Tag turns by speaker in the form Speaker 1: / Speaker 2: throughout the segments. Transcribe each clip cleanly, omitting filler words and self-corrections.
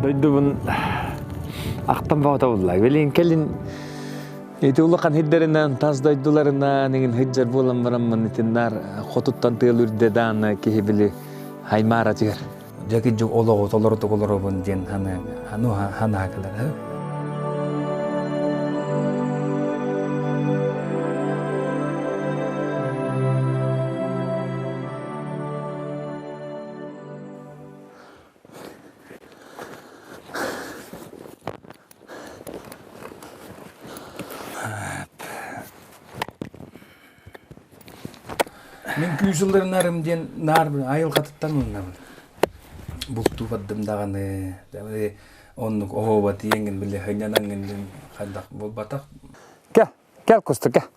Speaker 1: Дойдубун ахтан баҕата булла. Билин кэлин ити улахан хирдэринэн тас дойдуларынан иҥин хыджар буолан бараммын итиннар хотуттан тыал үрдэ дааны киһи били хаймаара түһэр.
Speaker 2: Дьэ киддьик олоҕу толордук олоробун диэн ханы хану ханаа кэлэр. Мин күүс ылларынарым диэн наар айылҕатыттан ылынабын. Бултуу бардым даҕаны, оннук оһуоба тиийэҥҥин били сынньанаҥҥын хайдах буолбатах.
Speaker 1: Кэл, кэл кусту кэл.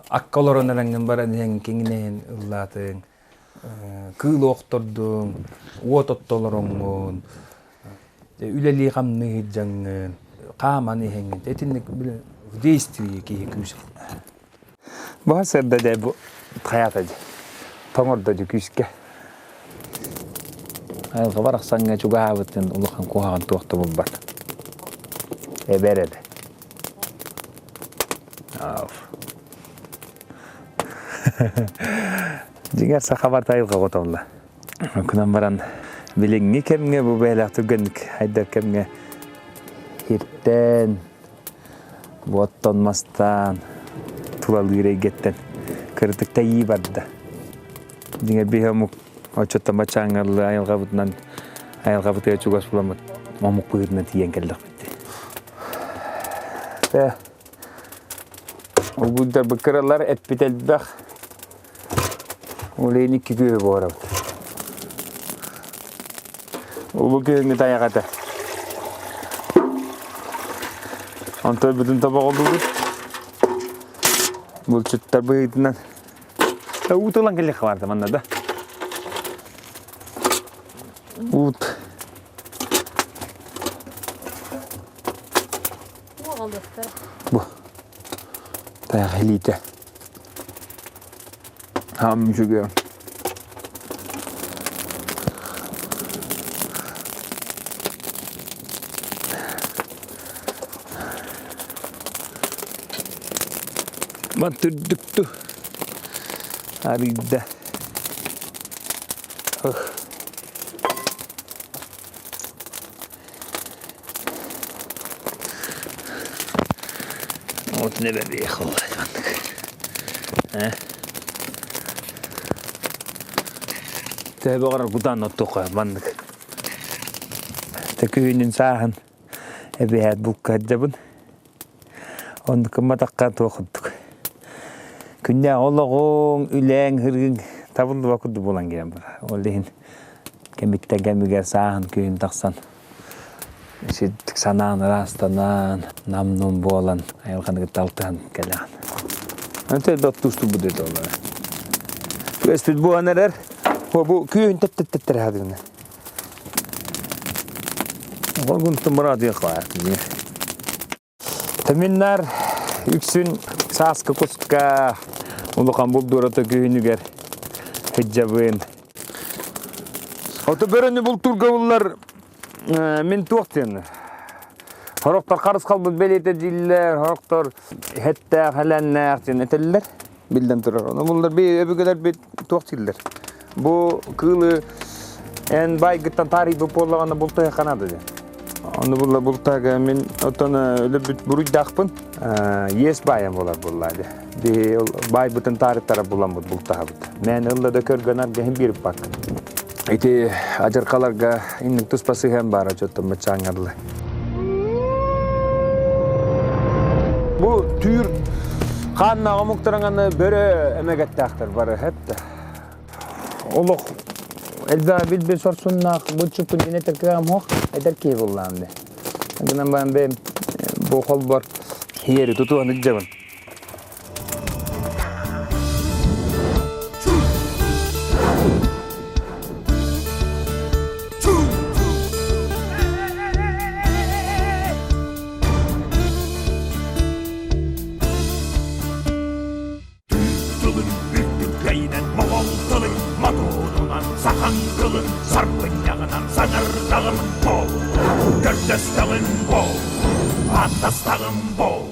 Speaker 2: Акка олорон эрэҥҥин баран иһэн киҥинэйэн ыллаатыҥ, кыыл охтордуҥ, уот оттолороҥҥун, үлэлии-хамныы сылдьаҥҥын, хааман иһэҥҥин итинник в действии киһи күүс
Speaker 1: Бу сырда дэ бу хайата дьэ тоҥордо дьэ күүскэ. Айылҕа барахсаҥҥа чугаһаабытын улахан куһаҕан туох да булбат. Эбэр эбэ. Дьиҥэр саха барыта айылҕа оҕото Кунан баран билиҥҥи кэмҥэ бу бэйэлээх түргэнник айдар кэмҥэ хиртэн, буоттан мастаан тулалыыр эйгэттэн кырытык тэйии барда. Дьиҥэр биһи омук оччоттон баччааҥҥа айылҕабытынан айылҕабытыгар чугас буламмыт омук быһыытынан тиийэн кэллэхпит дии. Э, Угуйдарбыт кыралар эппит элбэх. Ол иһин икки күөһү буһарабыт. Бу күһүҥҥү тайах этэ. Онтон бүтүн тобоҕолуубут. Булчуттар быһыытынан. Уут ылан кэлиэххэ баарда манна да. Уут. Бу. Тайах илиитэ. Хам үчүгэй. Ман түрдүктү арыйда. Вот не бэбиэх маннык. Э? Төһө баҕарар кутаан оттуохха маннык. Төкүүнүн сааһын эбиһээт булка сылдьабын. Оннук гымматахха туох курдук. Күннээх олоҕуҥ, үлэҥ, ырыыҥ табыллыба курдук буолан кэлэн барар. Ол иһин кэмиттэн кэмигэр сааһын күһүн тахсан сирдик санаан ыраастанан, нам-нум буолан айылҕаны кытта алтыһан кэлэҕин. Антон доттуустубут это олора. Күөспүт буолан эрэр. Бу күөһүн тэптэттэттэр хадыгына. Огунтун мыраадыах Тыминнар үксүн сааскы куска улахан булдуурата күһүнүгэр сылдьабын. Ото бөрөнү бултуурга буллар мин туох диэн Сорохтор харысхалбыт бэлиэтэ дииллэр, сорохтор эттээх, элэннээх диэн этэллэр. Биллэн турар. Ону буллар би өбүгэлэрбит туох дииллэр. Бу кыылы эн байгыттан таарыйбыт буоллаҕына бултуйахха наада диэн. Ону булла бултаага мин оттон өлөрбүт буруйдаахпын. Иэс баайан буолар буоллаа дии. Биһи баайбытын таарыттара буламмыт бултаһабыт. Мэн ылла да көргөн аргаһын биэрip бак. Ити адьыркаларга инник туспа сыһыан баара чоттон баччааҥҥарлы. Бу түүр хааннаах омуктарыҥаны бөрө эмэгэттээхтэр бары хэттэ. Олох элбэҕи билбит сорсуннаах буччуппун диэн этэр кыаҕым суох, эдэр киһи буллаам дии. Гынан баран бэйэм бу холбор иэри тутуһан илдьэбин.
Speaker 3: Тылын үрдүккэйинэн моҕол тылын мотуонунан саха. Аҥкылын сарбынньаҕынан саҥардаҕым буол, көрдөстөҕүм буол, ааттастаҕым буол.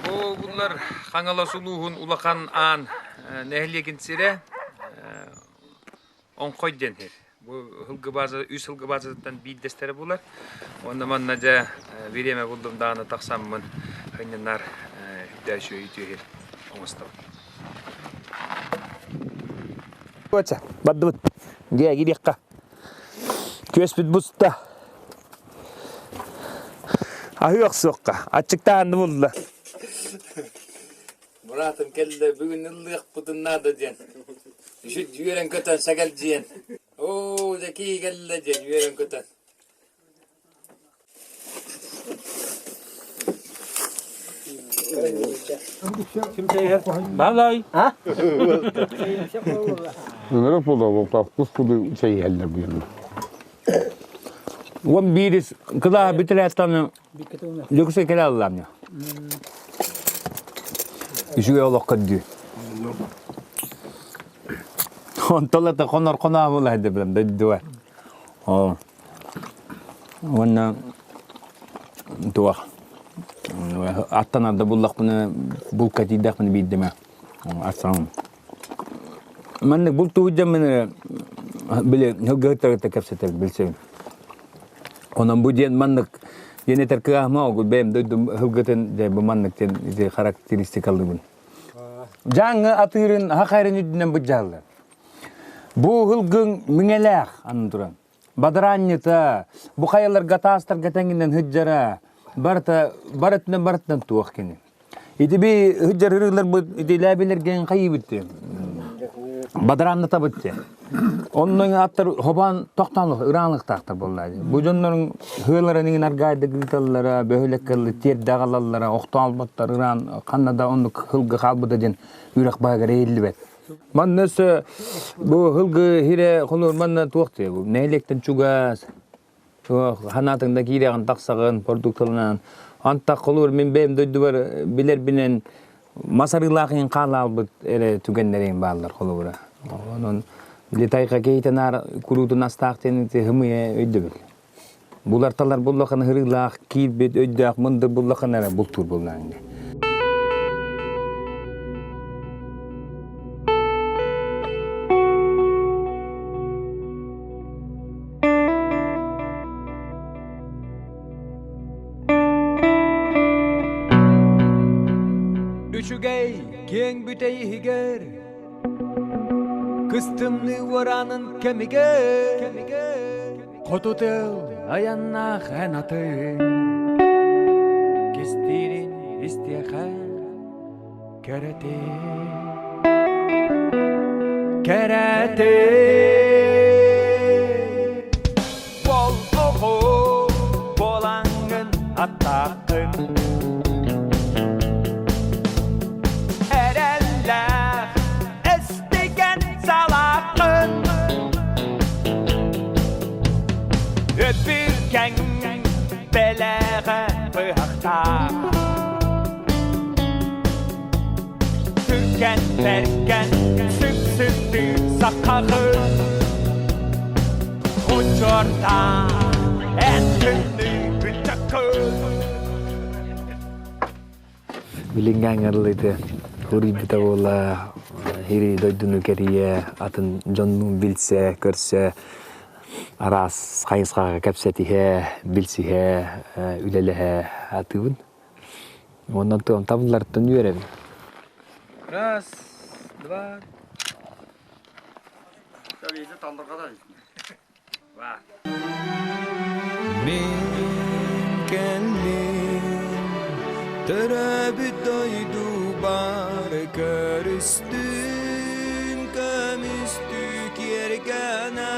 Speaker 1: Бу буллар Хаҥалас улууһун Улахан Аан нэһилиэгин сирэ Оҥхой диэн сир. Бу һылгы база үс һылгы базатыттан биирдэстэрэ буолар. Уонна манна дьэ бириэмэ булдум даҕаны тахсаммын хынньанар үрдээчү үтүө оҥостобун. Бардыбыт. Дьэ, кириэххэ. Күөспүт буста. Аһыы охсуохха. Аччыктаанны булла. Быраатым кэллэ, бүгүн ыллыахпытын наада диэн. Үсүт үөрэн көтөн сэгэлдьийэн. Оо, дьэкии кэллэ диэн үөрэн көтөн.
Speaker 4: Балай.
Speaker 5: Ынырык буолуохтаах кус куду чэйиһэллэр буйанна.
Speaker 1: Уон биирис кылааһы бүтэрээттаны Лүксэ кэлэ алламня. Үчүгэй олох көрдүү. Онтолата хонор хонаабыла хәдэ билем дойдуга. О. Уонна туох аттанарда буллахпына булка тиийдэхпинэ биирдэмэ асан. Маннык бултуу дьаммын били хылгыһыттарыта кэпсэтэр билсэбин. Онон бу диэн маннык диэн этэр кыаһма огул бэйэм дойдум хылгытын дьэ бу маннык диэн ити характеристикалыыбын. Дьааҥы атыырын хахайрын үрдүнэн быдьааллар. Бу хылгыҥ миҥэлээх анын туран. Бадараанньыта, бу хайаларга таастарга тэҥинэн хыдьара, барыта барытынан барытынан туох кини. Ити би хыдьар ырыыларбыт итилээбилэрген хайыбыт бадарааннатабыт те. Оннун аттар хобаан тохтоон ыраанлыктаахтар буолла. Бу дьоннорун хыаларын иҥин аргаайдык ыыталлара, бөһүлэккэ тиэрдэ аҕалаллара, охтоон албаттар ыраан ханна да оннук хылгы хаалбыта диэн үрэх баһыгар иһиллибэт. Манна өссө бу һылгы хирэ хонуур манна туох диye бу нэһилиэктэн чугас ханаатыҥ да киирэҕин тахсаҕын продукталынан антах холуур мин бэйэм дойдубар билэрбинэн мас арыылаах иһин хаалаалбыт эрэ түгэннэриҥ бааллар холобура. Онон летайга киһитэнаар куруутун астаах диэн хымыйа өйдөбүл. Буларталар буллахына һырыылаах киирбит өйдөөх мындыр буллахына эрэ бултуур буоллаҕыҥ дии.
Speaker 6: Үчүгэй киэҥ бүтэй иһигэр Кыстымныы уораанын кэмигэр Хоту тыл айаннаах эн атыҥ Кистиирин истиэхэ кэрэтин Кэрэтин Бол оҕо буолаҥҥын аттааххын Эрэллээх эстигэн салааххын Өпүркэҥ бэлэҕэ быһахтаах Түргэн бэргэн сүп-сүптүү сахаҕын Учуордаах эн күннүү бүтэккүн
Speaker 1: Билиҥҥи аҥарлыыты уруйбута буола ири дойдуну кэрийэ, атын дьоннуун билсэ, көрсө, араас хайысхаҕа кэпсэтиһэ, билсиһэ, үлэлэһэ сатыыбын. Уонна табыллартан үөрэбин.
Speaker 6: Раз, два.
Speaker 7: Мин кэллим төрөөбүт дойдубар көрүстүм көмүстүү киэргэнэ.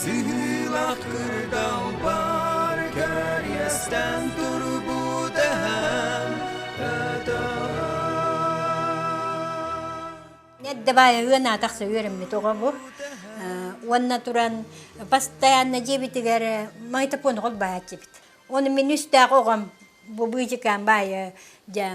Speaker 7: Сыһыылаах кырдалбар кэриэстээн турбут эһэм
Speaker 4: Эрдэ ыан тахса үөрэммит оҕо бу. Уонна туран постоянно дьиэбитигэр магнитофон холбооччубут. Оны мин үстээх оҕом бу быычыкаан баайы дьэ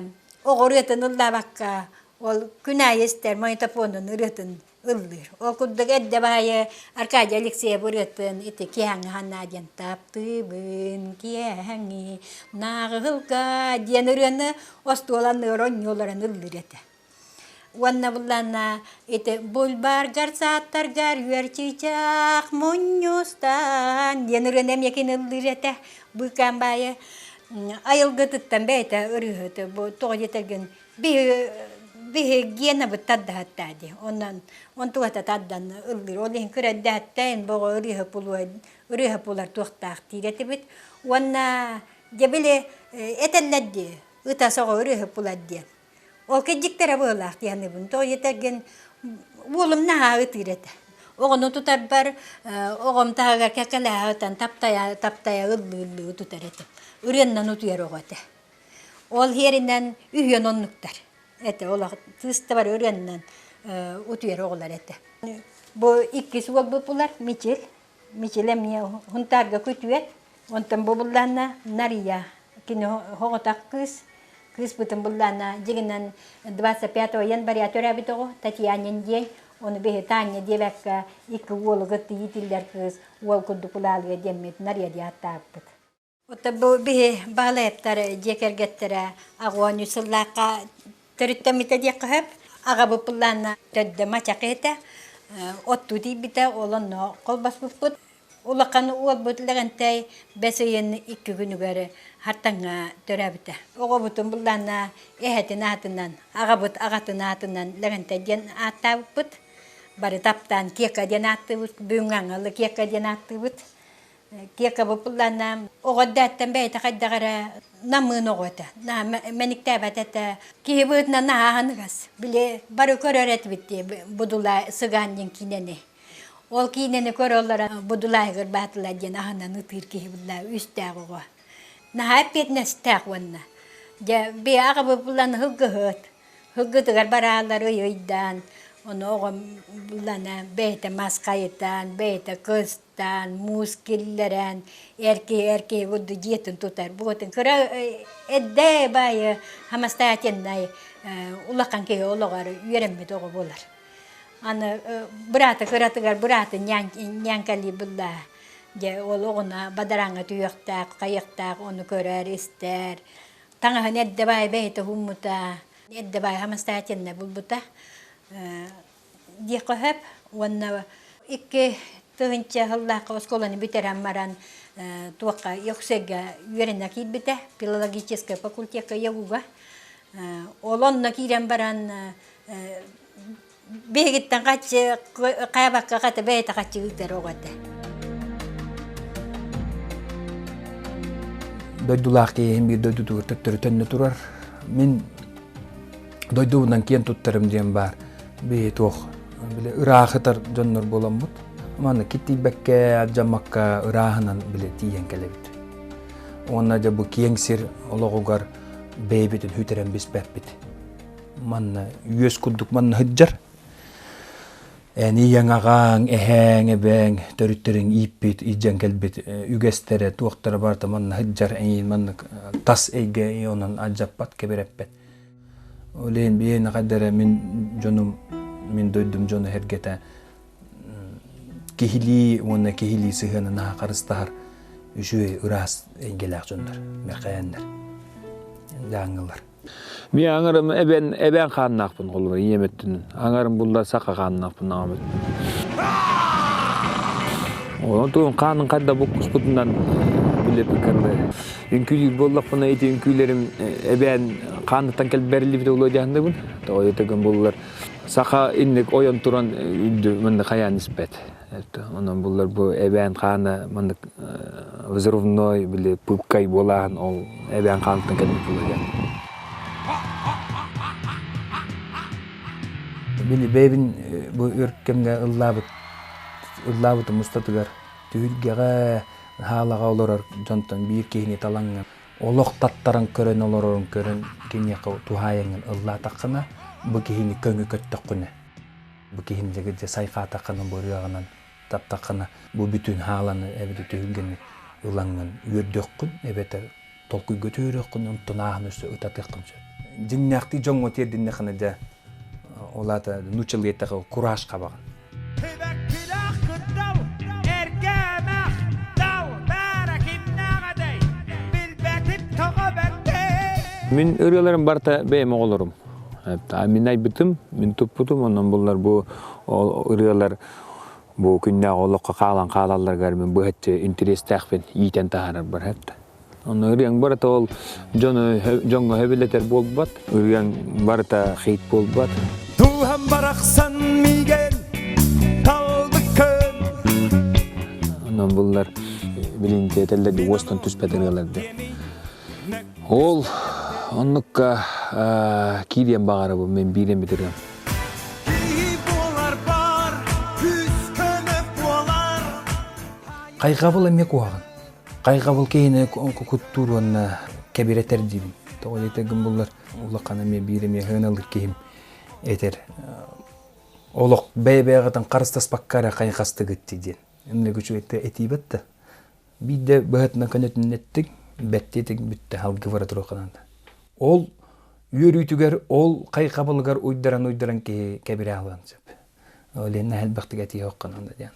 Speaker 4: оҕо ырыатын ыллаабакка ол күн аайы истэр магнитофонун ырыатын ыллыыр. Ол курдук эрдэ баайы Аркадий Алексеев ырыатын ити киэһэҥҥи ханаа диэн таптыыбын киэһэҥи нааҕыһылга диэн ырыаны остуол анныгар оонньуу олорон ыллыыр этэ. Уонна буллаанна ити бульбаргар сааттаргар үөр чыычаах мунньустан диэн ырыаны эмиэ кини ыллыыр этэ. Быыкаан баайы айылгытыттан бэйэтэ ырыаһыт бу тоҕо диэтэргин биһи биһи генабыт тардыһаттаа дии. Онон онтугата тардан ыллыыр. Ол иһин кырайдааттан боҕо ырыаһы пулуа ырыаһы пулар туохтаах диир этибит. Уонна дьэ били этэллэр дии ыта соҕо ырыаһы пулар диэн. Ол кэлдьиктэрэ быһыылаах дии саныыбын. Тоҕо диэтэргин уолум наһаа ытыыр этэ. Оҕону тутарбар оҕом таһыгар кэккэлэһэ ытан таптайа таптайа ыллыы-ыллыы тутар этим. Ырыаннан утуйар оҕо этэ. Ол иһэринэн үһүөн оннуктар этэ. Олох сыыстабар ырыаннан утуйар оҕолор этэ. Бу иккис уолбут булар Мичил. Мичил эмиэ Хунтаарга күтүөт. Онтон бу буллаанна Нария. Кини оҕотох кыыс. Кыыспытын буллаанна дьигинэн 25 января төрөөбүт оҕо Татьянин диэн. Ону биһи Таня диэбэккэ икки уолу кытта иитиллэр кыыс уол курдук улаалыа диэммит Нария диэн ааттаабыппыт. Оттон бу биһи баалаевтар дьиэ кэргэттэрэ аҕуон үс сыллаахха төрүттэммитэ диэххэ сөп. Аҕабыт былаанна төрдө мачах этэ, оттуу тиийбитэ, ол онно холбоспуппут. Улахан уолбут Лэгэнтэй бэс ыйын икки күнүгэр Хартаҥҥа төрөөбүтэ. Оҕобутун былаанна эһэтин аатынан, аҕабыт аҕатын аатынан Лэгэнтэй диэн ааттаабыппыт. Бары таптаан Киэка диэн ааттыыбыт, бүгүҥҥү аҥалы Киэка диэн ааттыыбыт. Киэкэ буппуллаана оҕо эрдээттэн бэйэтэ хайдах эрэ намыын оҕо этэ. Наһаа мэниктээбэт этэ. Киһи быһыытынан наһаа аһыныгас. Били бары көрөр этибит дии Будулай сыгаан диэн киинэни. Ол киинэни көрө олорон Будулайыгар баатыла диэн аһынан ытыыр киһи булла үстээх оҕо. Наһаа эппиэтинэстээх уонна. Дьэ бэйэ аҕабыт булан һылгыһыт. Һылгытыгар барааллар ый-ыйдаан, ону оҕом буллана бэйэтэ мас хайытан, бэйэтэ кыстаан, муус киллэрэн, эр киһи эр киһи курдук дьиэтин тутар. Буотун кыра эрдэ баайы самостоятельнай улахан киһи олоҕор үөрэммит оҕо буолар. Аны быраата кыратыгар быраатын ньээҥкэлии булла. Дьэ ол оҕону бадарааҥҥа түһүөхтээх, хайыахтаах ону көрөр, истэр. Таҥаһын эрдэ баай бэйэтэ уһуммута, эрдэ баай самостоятельно булбута диэххэ сөп. Уонна 2000 сыллаахха оскуоланы бүтэрэн баран туохха Йоксайга үөрэнэ киирбитэ, филологическай факультекка ЯГУга. Ол онно киирэн баран биһигиттэн хаччы хайабакка хата бэйэтэ хаччы ыытар оҕо этэ.
Speaker 2: Дойдулаах киһим биир дойдутугар төттөрү төннө турар. Мин дойдубунан киэн туттарым диэн баар. Биһи туох били ыраахытар дьоннор буоламмыт. Манна киттийбэккэ, алдьаммакка ырааһынан били тиийэн кэлэбит. Уонна дьэ бу киэҥ сир олоҕугар бэйэбитин хүтэрэн биспэппит. Манна үөс курдук манна сылдьар. Эн ийэҥ, аҕаҥ, эһээҥ, эбээҥ төрүттэриҥ ииппит, илдьэн кэлбит үгэстэрэ, туохтара барыта манна сылдьар, эйиин маннык тас эйгэ онон алдьаппат, кэбирэппэт. Ол иһин биһиэнэ хайдара мин дьонум, мин дойдум дьоно эргэтэ киһилии уонна киһилии сыһыаны наһаа харыстаһар үчүгэй ыраас эйгэлээх дьоннор, мэрхэйэннэр, дьааҥылар.
Speaker 1: Мин аҥарым эбэн эбээн хааннаахпын холобур ийэм өттүнэн. Аҥарым булла саха хааннаахпын аҕам өттүнэн. Онон тугун хаанын хайда буккуспутунан билэпиккэрдэ. Үҥкүүлүүр буоллахпына ити үҥкүүлэрим эбээн хааныттан кэлбэриллибит олуо дьаһанныбын. Тоҕо тыгын буллар саха инник ойон туран үрдү манна хайаан испэт. Онон буллар бу эбээн хаана маннык взрывной били пылкай буолааһын ол эбээн хааныттан кэлбит буолуо диэн.
Speaker 2: Били бэйэбин бу өр кэмҥэ ыллаабыт ыллаабытым устатыгар. Түһүлгэҕэ хаалаҕа олорор дьонтон биир киһини талаҥҥын, олох таттаран көрөн олорорун көрөн киниэхэ туһаайаҥҥын ыллаатаххына, бу киһини көҥү көттөххүнэ, бу киһини дьэ сайҕаатаххына бу ырыаҕынан таптаххына, бу бүтүн хааланы эбэтэр түһүлгэни ылаҥҥын үөрдүөххүн эбэтэр толкуйга түһүрүөххүн, онтон ааһан өссө ытатыаххын сөп. Дьиҥнээхтии дьоҥҥо тиэрдиннэххинэ дьэ, ол аата нууччалыы эттэххэ кураж хабаҕын.
Speaker 6: Түбэккилээх кыттал, эргээмэх дал баара кимнээх этэй, билбэтим тоҕо бэртэй.
Speaker 1: Мин ырыаларым барыта бэйэм оҕолорум. Мин айбытым, мин туппутум, онон буллар бу ырыалар бу күннээҕи олоххо хаалан хаалалларыгар мин быһаччы интэриэстээхпин иитэн таһаарарбар хэт. Онно ырыаҥ барыта ол дьону дьоҥҥо сөбүлэтэр буолбат, ырыаҥ барыта хит буолбат.
Speaker 6: Дууһам барахсан миигин талбыккын.
Speaker 1: Онон буллар билин этэллэр ди уостан түспэт ырыалар ди. Ол оннукка киириэн баҕарабын мен биир эмит ырыам.
Speaker 2: Хайҕабыл эмиэ куһаҕан. Хайҕабыл киһини куттуур уонна кэбирэтэр диибин. Тоҕо диэтэргин буллар улахан эмиэ биир эмиэ сыаналыыр киһим этэр. Олох бэйэ-бэйэҕитин харыстаспакка эрэ хайҕастыгыт диэн. Инник үчүгэйдик этиибэт да. Биирдэ быһатынан көнөтүннэттиҥ, бэттиэтиҥ бүттэ халгы бара туруохханаанда. Ол үөрүүтүгэр, ол хайҕабылыгар уйдаран-уйдаран киһи кэбирэ аһылыан сөп. Ол иһин элбэхтик этиэххэ диэн.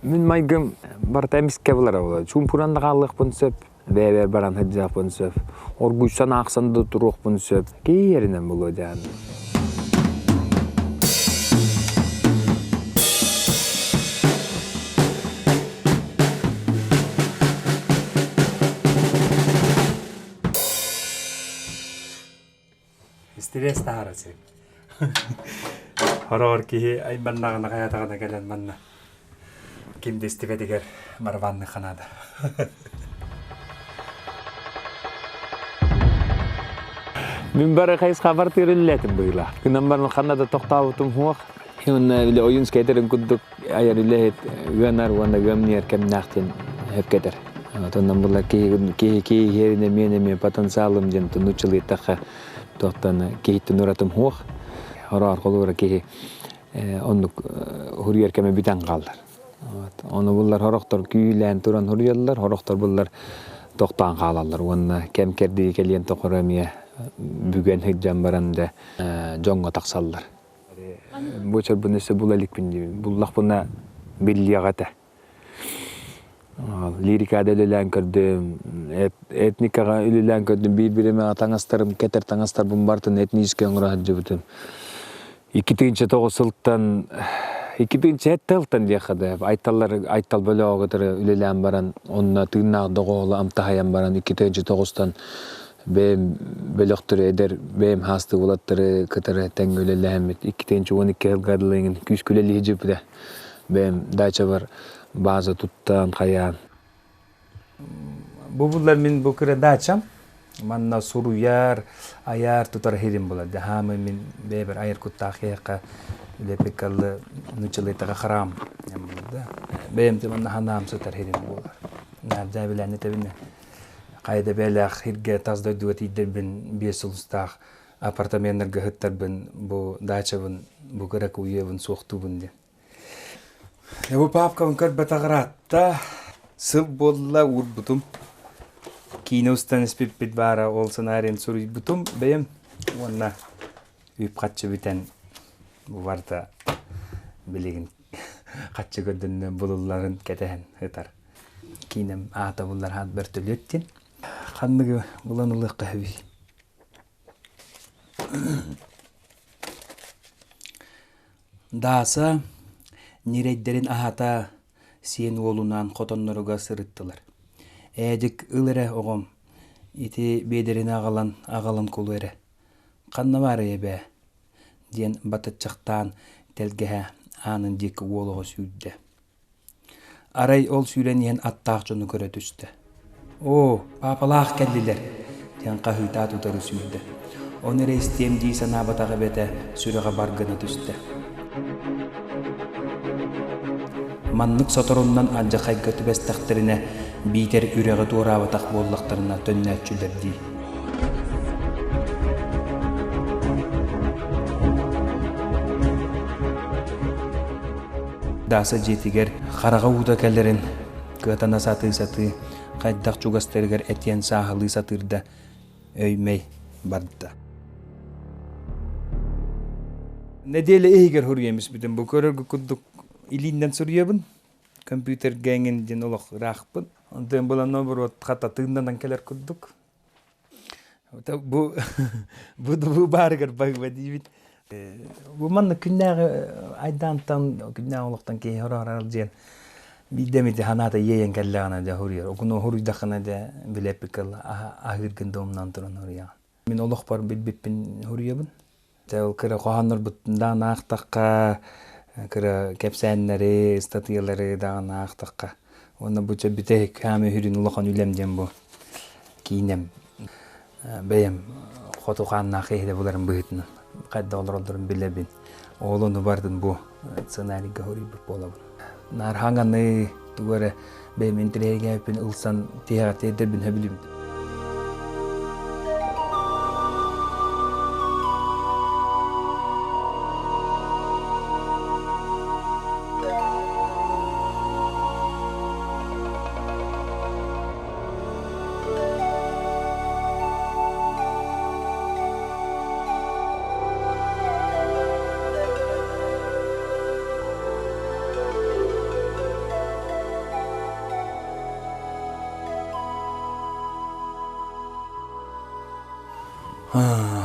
Speaker 1: Мин майгым барыта эмискэ булара буолар. Чуумпуран да хаалыахпын сөп, бэйэбэр баран сылдьыахпын сөп, оргуйсан аахсан да туруохпун сөп. Кииринэн булуо дьаан.
Speaker 8: Стресс таһара сир. Хороҕор киһи айманнаҕына хайатаҕына кэлэн манна ким да истибэтигэр барабаннык ханаада.
Speaker 1: Мин бары хайысхабар тыырыллэтим быһыылаах. Гынан баран ханна да тохтообутум суох. Уонна били Ойуунскай этэрин курдук айар үлэһит ыанар уонна ыамньыйар кэмнээх диэн сөпкө этэр. Отоннон була киһи киһи киһи эмиэ эмиэ потенциалым диэн нууччалыйтахха туохтан киһиттэн уратым суох. Хороор холуура киһи оннук хуруйар кэмэ бүтэн хаалар. Ону буллар хорохтор күүлээн туран хуруйаллар, хорохтор буллар тохтоон хаалаллар уонна кэм кэрдии кэлиэн тохоро эмиэ бүгэн сылдьан баран да дьоҥҥо тахсаллар. Бу чорбун өссө була иликпин диибин. Буллахпына биллиэҕэ этэ. Лирикада үлэлээн көрдүм, этникаҕа үлэлээн көрдүм. Биир бириэмэҕэ таҥастарым, кэтэр таҥастарбын барытын этническэй оҥоро сылдьыбытым. 2009 сылтан 2007 сылтан диэххэ да айталлар айтал бөлөҕө кытары үлэлээн баран онно тыыннаах доҕоолу амтаһайан баран 2009-тан бэйэм бөлөхтөрү эдэр бэйэм хаастыы уолаттары кытары тэҥҥэ үлэлэһэммит 2012 сылга дылы күүскэ үлэлии сылдьыбыта бэйэм дачабар база туттан хайаан
Speaker 2: Бу буллар мин бу кыра дачам манна суруйар, айар тутар хирим булар. Хаамы мин бэйэбэр айар куттаах киһиэхэ лепикаллы нучалыйтаҕа храм да. Бэйэм те манна ханаам сытар хирим буолар. Наардаа билэни тэбинэ. Хайда бээлээх хиргэ тас дойдуга тиийдэрбин биэс сулустаах апартаменнарга ыттарбын бу дачабын бу кыра куйуебун суохтуубун диэн. Бу паапкабын көрбөтөх ыраатта. Сыл буолла уурбутум. Киинэ устан испиппит баара ол сценарийын суруйбутум бэйэм уонна үп-харчы бүтэн бу барыта билигин харчы көрдөннө булулларын кэтэһэн ытар. Киинэм аата буллар хаат бөртөлүөт диэн. Ханныгы булан ылыахха сөбүй? Дааса ньирэйдэрин аһата сиэн уолунаан хотонноругар сырыттылар. Ээдьик ыл эрэ оҕом, ити биэдэрини аҕалан аҕалан кулу эрэ. Ханна баарый эбээ? диэн батыччахтаан тэлгэһэ аанын диэки уол оҕо сүүрдэ. Арай ол сүүрэн иһэн аттаах дьону көрө түстэ. «Оо, паапалаах кэллилэр!» диэн хаһыытаат утары сүүрдэ. Ону эрэ истиэм дии санаабатах эбэтэ сүрэҕэ бар гына түстэ. Маннык соторуннан алдьархайга түбэстэхтэринэ биитэр үрэҕи туораабатах буоллахтарына төннөөччүлэр дии. Дааса дьиэтигэр хараҕа уута кэлэрин кыатана сатыы-сатыы хайдах чугастарыгар этиэн сааһылыы сатыыр да өй-мэй барда. Нэдиэлэ иһигэр суруйан испитим. Бу көрөргө курдук илииннэн суруйабын. Компьютергэ эҥин диэн олох ыраахпын. Онтон булан наоборот хата тыыннанан кэлэр курдук. Бу бу бу баарыгар баһыыба диибит. Бу манна күннээҕи айдаантан, күннээҕи олохтон киһи хороорор диэн биирдэ эмит санаата иэйэн кэллэҕинэ дьэ суруйар. Окуну суруйдаххына дьэ билэппиккэ аһыыргын да умнан туран суруйаҕын. Мин олохпор билбиппин суруйабын. Дьэ ол кыра хоһооннорбуттан даҕаны аахтахха, кыра кэпсээннэри, ыстатыйалары даҕаны аахтахха. Уонна бу чэ бүтэһик хаамыы сүрүн улахан үлэм диэн бу киинэм. Бэйэм хоту хааннаах киһи да буларым быһыытынан хайдах олороллорун билэбин. Ол ону бардын бу сценарийга суруйбут буолабын. Наар хаҥаны тугу эрэ бэйэм интэриэһиргээбиппин ылсан тиһэҕэр тиэрдэрбин сөбүлүүбүн.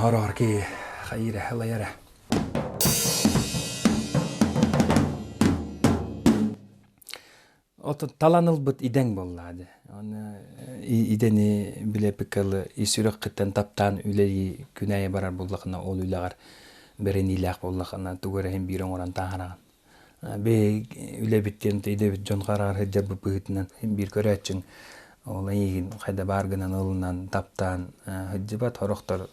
Speaker 2: Хороҕор киһи хайыыра ылайара. Ото талан ылбыт идэҥ буоллаа дии. Оны идэни билэппиккэ ис сүрэххиттэн таптаан үлэлии күн аайы барар буоллахына ол үлэҕэр бэриниилээх буоллахына тугу эрэ иһин биир оҥорон таһараҕын. Бэйэ үлэбит диэн идэбит дьон хараҕар сылдьарбыт быһыытынан биир көрөөччүҥ ол эйигин хайда баар гынан ылынан таптаан сылдьыбат сорохтор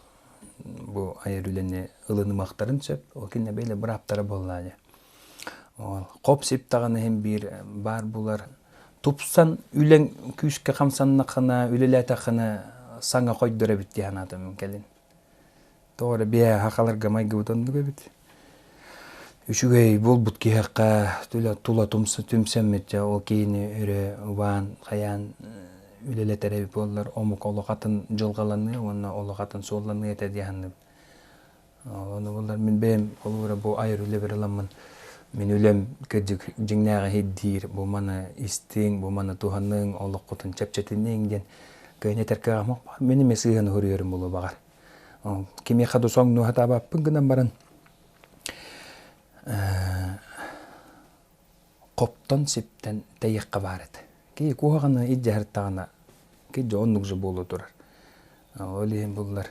Speaker 2: бу айар үлэни ылынымахтарын сөп. Ол кинилэр бэйэлэр бырааптара буоллаа дии. Хоп-сип даҕаны иһин биир баар булар. Тупсан үлэҥ күүскэ хамсаннаххына, үлэлээтэххинэ саҥа хойдор эбит дии санаатым кэлин. Тоҕо эрэ биэ сахаларга майгыбыт оннук эбит. Үчүгэй буолбут киһиэхэ тула түмсэммит дьэ ол киһини өрө убаан, хайаан үлэлэтэр эбит буоллар омук олох атын дьылҕаланыа уонна олох атын суолланыа этэ дии саныыбын. Ону буллар мин бэйэм холобура бу айар үлэбэр ыламмын мин үлэм кырдьык дьиҥнээҕи иһирдиир бу маны истиҥ, бу маны туһаныҥ, олоххутун чэпчэтиниҥ диэн кыайан этэр кыаҕым мин эмиэ сыыһаны суруйарым буолуо баҕар. Кимиэхэ да соҥнуу сатаабаппын гынан баран хоптон-сиптэн тэйиэххэ баар этэ. Киһи куһаҕаны илдьэ сырыттаҕына киһи оннук же буолуо турар. Ол иһин буллар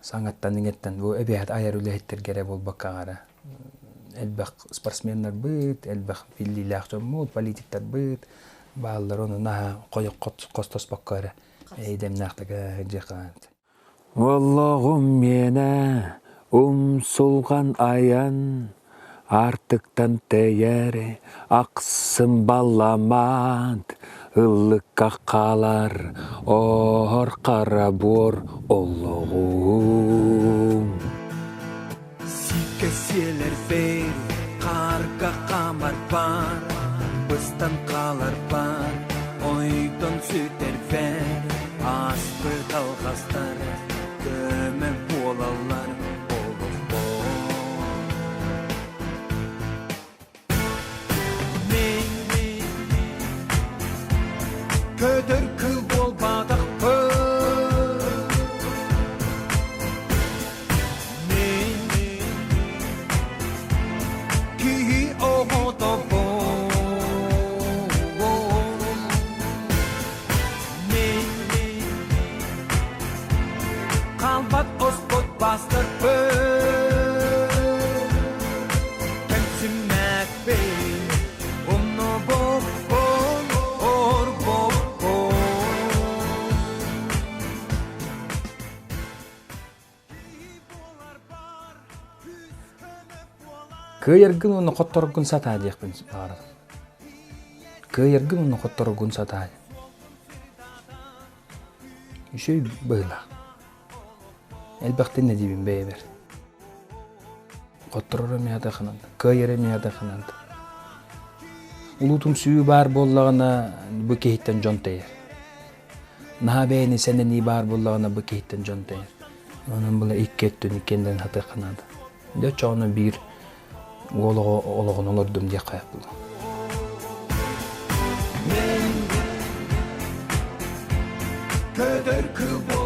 Speaker 2: саҥаттан-иҥэттэн бу эбээт айар үлэһиттэргэ эрэ буолбакка аҕара элбэх спортсменнарбыт, элбэх биллиилээх дьоммут, политиктарбыт бааллар ону наһаа хойох хостоспокко эрэ эйдэмнээхтик дьиэхэ
Speaker 1: Олоҕум миэнэ умсулҕан айан Аартыктан тэйэр ахсым баламаат Ыллыкка хаалар оһор хара буор олоҕум.
Speaker 7: Сииккэ сиэлэрбэр, хаарга хаамарбар, быстан хааларбар, ойдон сүтэрбэр, ааспыт алҕастар көмө буолаллар олохпор. Мин көтөр кыл буолбатахпын Мин киһи оҕотобун Мин хаалбат оспот бастарбын Кэмсиммэппин умнубуппун орбоппун
Speaker 2: Кыайаргын уонна хоттороргун сатаа диэхпин баҕарабын. Кыайаргын уонна хоттороргун сатаай. Үчүгэй быһыылаах. Элбэхтин да диибин бэйэбэр. Хотторор эмиэ ханан, кыайар эмиэ ханан. Улуутумсуйуу баар буоллаҕына бу киһиттэн дьон тэйэр. Наһаа бэйэни сэнэнии баар буоллаҕына бу киһиттэн дьон тэйэр. Онон была икки өттүн иккиэннэрин хатыахха наада. Дьэ оччоҕуна биир уол оҕо олоҕун олордум диэххэ буолуо.
Speaker 7: Көтөр кыл.